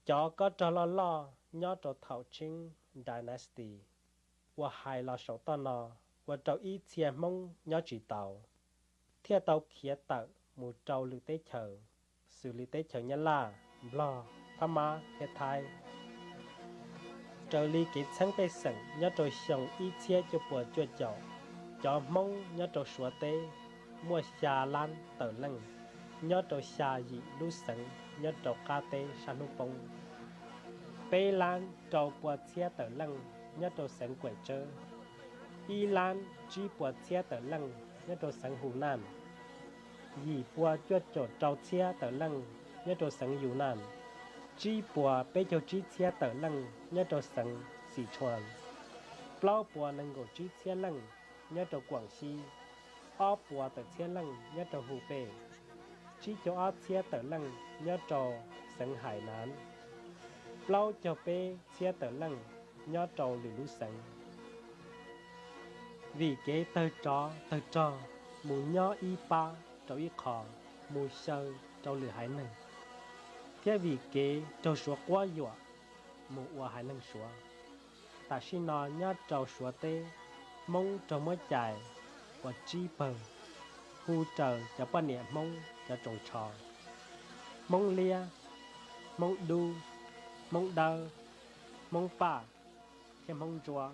Cov kob rog loj loj nyob rau thaum Qing Dynasty uas hais los saum toj no ua rau ib txhia Hmoob nyob tsis taus, thiaj tau khiav tawm mus rau lwm teb chaws, xws li teb chaws Nyab Laj, Nplog, Phab Mab thiab Thaib. Raws li kev txheeb pej xeem nyob rau xyoo ib txhiab cuaj puas cuaj caum, cov Hmoob nyob rau Suav teb muaj xya lab tawm leej nyob rau xya yim lub xeev nyob rau qab teb sab hnub poob, peb lab rau pua txhiab tawm leej nyob rau xeev Kuam Tsawb, ib lab tsib puas txhiab tawm leej nyob rau xeev Hu Naj, yim pua cuaj caum rau txhiab tawm leej nyob rau xeev Yu Naj, tsib puas peb caug tsib txhiab tawm leej nyob rau xeev Xi Tshuas, plaub puas nees nkaum tsib txhiab leej nyob rau Kuam Xib, ob puas tawm txhiab leej nyob rau Hu Pej, tsib caug ob txhiab tawm leej nyob rau xeev Hais Nav, plaub caug peb txhiab tawm leej nyob rau lwm lub xeev. Vim kev tawg rov tawg rog mus nyob ib pab rau ib qho, mus xyaw rau lwm haiv neeg, thiab vim kev raug Suav quab yuam mus ua haiv neeg Suav, tam sim no nyob rau Suav teb, Hmoob raug muab cais ua tsib pawg, hu raws cov poj niam Hmoob cov tsoos tsho: Hmoob Liab, Hmoob Dub, Hmoob Dawb, Hmoob Paj thiab Hmoob Ntsuab.